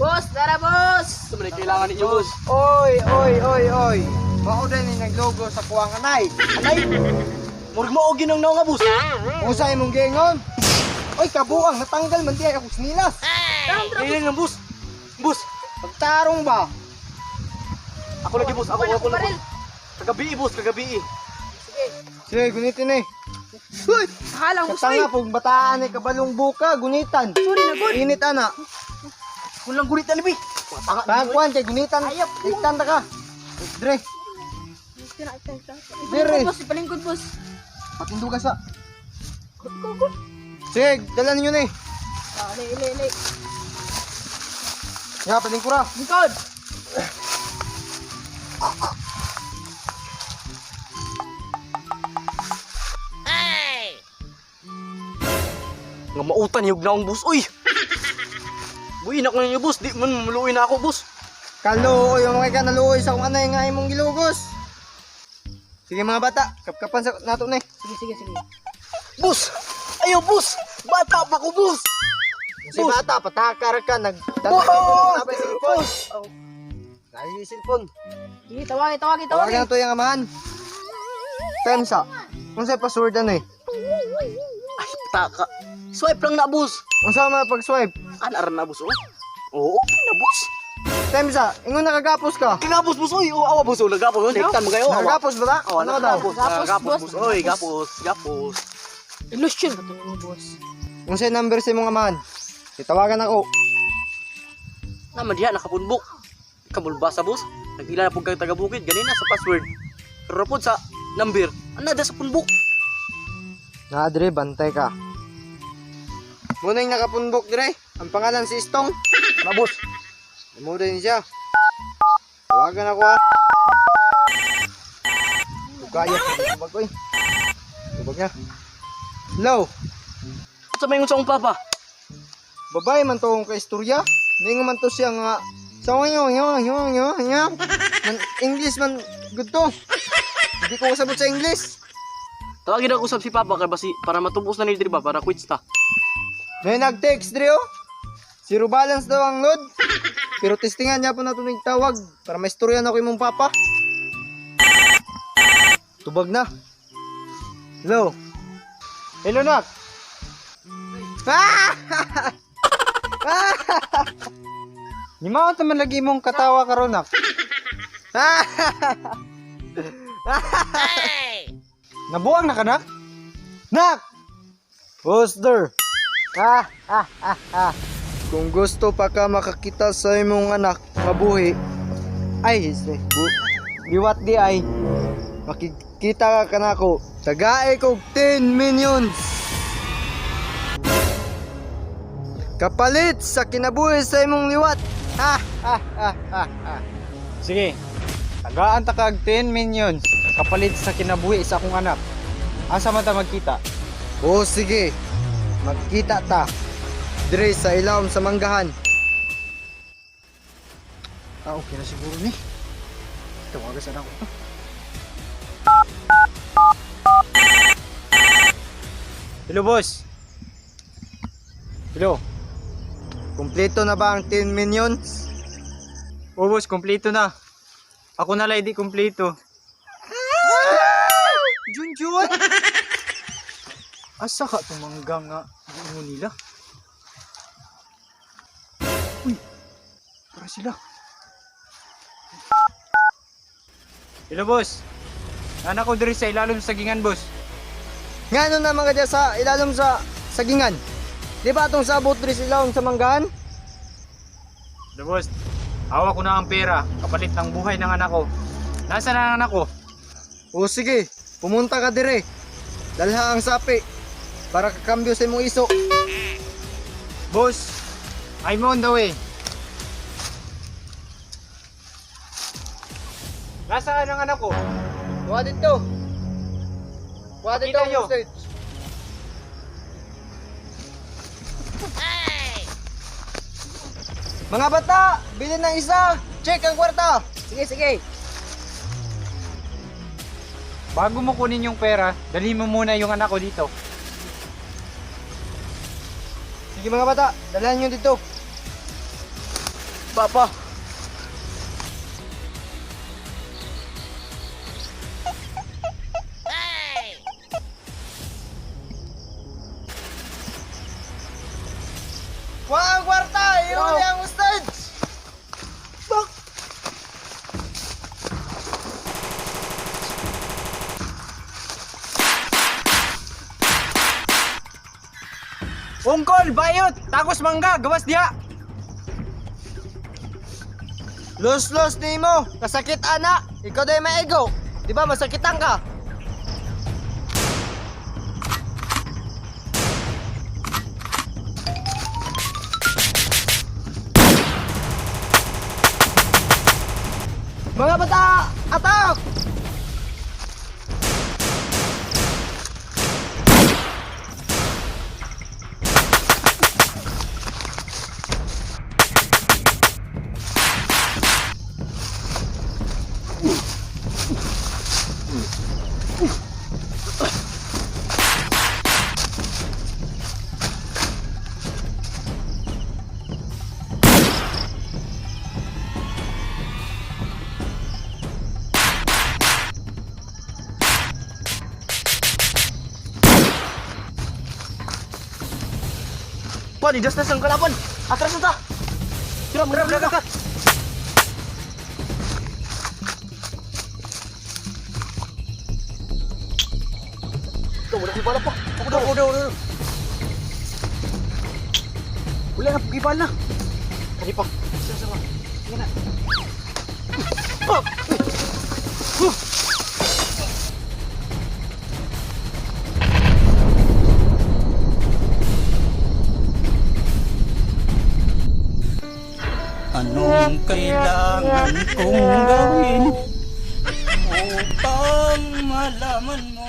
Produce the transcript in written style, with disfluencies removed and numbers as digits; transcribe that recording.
Boss, tara boss! Sa man kailangan ninyo, boss. Oy, oy, oy, oy. Mao din ni naglogo sa kuwang anay. Anay. Murag mao ginang naong nga, boss. Unsa imong giingon? Oy, kabuang natanggal man di ay ako sinilas. Tarong, tara. Dili lang, boss. Boss, Pagtarong ba? ako lagi, boss. Ako Wala ako ko lang, baril. boss. Kagabi, boss, kagabi. Sige. Sige, gunitin eh. Uy! Saka lang, boss. Katanga pug bataan eh kabalong buka, gunitan. Sorry na, good. Init ana. Kulang gunitan ni, bi. Tanga. Pagkuan kay gunitan. Ayop. Iktan ta ka. Dre, Dire. Ipalingkod, boss. Ipalingkod, boss. patinduga sa. Go, go. Sige, dala ninyo ni. Ah, ili, ili, ili. Ya, palingkura. Lingkod. Nga mautan yung naong, boss. Uy. Buin ako ninyo, boss. Di man maluoy na ako, boss. Kaluoy, ang mga ka naluoy sa kung anay nga imong gilugos. Sige mga bata, kapkapan sa nato ni. Sige, sige, sige. Boss! Ayaw, boss! Bata pa ko, boss! Si bata, patakar ka, nag... Boss! Tabay cellphone. Boss! Layo yung cellphone. Sige, tawagin, tawagin, tawagin. Tawagan na to yung amahan. Temsa, unsay password ano eh? Ay, taka. Swipe lang na, boss. Unsa man pag-swipe? Ana ra na, boss, oh. Oo, okay na, boss. Temsa, ingon nakagapos ka. Kagapos, boss, oy. Oh, awa, boss, oh. Nagapos, oh. Nahigtan mo kayo, awa. Nakagapos ba ta? Oh, Ano ka daw? nagapos. Gapos, Nagapos, boss. boss. Oy, gapos, gapos. Illusion ba ito mo, boss? Unsay number sa imong amahan? Titawagan ako. Naman diha, nakapunbok. Kamulbasa, boss. Nagila na po kang taga-bukid. Ganina sa password. Pero po sa number. Ano da sa punbok? Na dre, bantay ka. Muna yung nakapunbok dre. Ang pangalan si Istong. Na, boss. Muna din siya. Tawagan ako ha. Kaya, tubag oy. Tubag na. Hello. Sa may sa akong papa. Babae man to akong kaistorya. Ningo man to siya nga sa yo yo yo yo yo. Man English man good to. Hindi ko kasabot sa English. Tawagin ako usap si papa kay basi para matubos na ni diri ba para quits ta. May nag-text dre oh. Zero balance daw ang load. Pero testingan niya po na ito tawag para maistorya na ko imong papa. Tubag na. Hello. Hello, nak. Ah! Nimaot naman lagi imong katawa karon, nak. Nabuang na ka, nak? Nak! Buster! Ah, ah, ah, ah. Kung gusto pa ka makakita sa imong anak, mabuhi. Ay, isle. Bu liwat di ay. Makikita ka kanako. Tagae kog 10 minions. Kapalit sa kinabuhi sa imong liwat. Ha, ha, ha, ha, ha. Sige. Tagaan ta kag 10 minions kapalit sa kinabuhi sa akong anak. Asa man ta magkita? O sige, magkita ta. Dire sa ilawom sa manggahan. Ah, okay na siguro ni. Tawagan sa anak ko. Hello, boss. Hello. Kumpleto na ba ang 10 minions? Oh, boss, kompleto na. Ako na lang di kompleto. Junjun! Asa ka tumangga nga giingon nila? Uy, para sila. Hello, boss. Anak ko diri sa ilalom sa gingan, boss. Ngano naman ka dyan sa ilalom sa sagingan? Di ba itong sabot diri sa ilawom sa manggahan? Hello, boss. Hawak ko na ang pera kapalit ng buhay ng anak ko. Nasaan na ang anak ko? O sige, pumunta ka dire. Dalha ang sapi para kakambyo sa imong iso. Boss, I'm on the way. Nasaan ang anak ko? Kuha dito. Kuha dito Pakita nyo. ang stage. Mga bata, bilhin ng isa. Check ang kwarta. Sige, sige. Bago mo kunin yung pera, dalhin mo muna yung anak ko dito. Sige mga bata, dalhan nyo dito. Papa. Wa ang kwarta, ihuli ang hostage. Bak. Ungkol, bayot, takos mangga, gawas diha. Los-los nimo, kasakit ana. Ikaw day maigo. Di ba masakitan ka? Mga bata, attack! Pa, di das ang kalaban. Atras na ta. Tira, tira, tira, tira. Ikaw, wala kong bala pa. Ako daw, ako daw, ako daw. Wala na, pugibal na. Kani pa. Isa, isa, isa. na. Pa! Huh! Anong kailangan kong gawin upang malaman mo?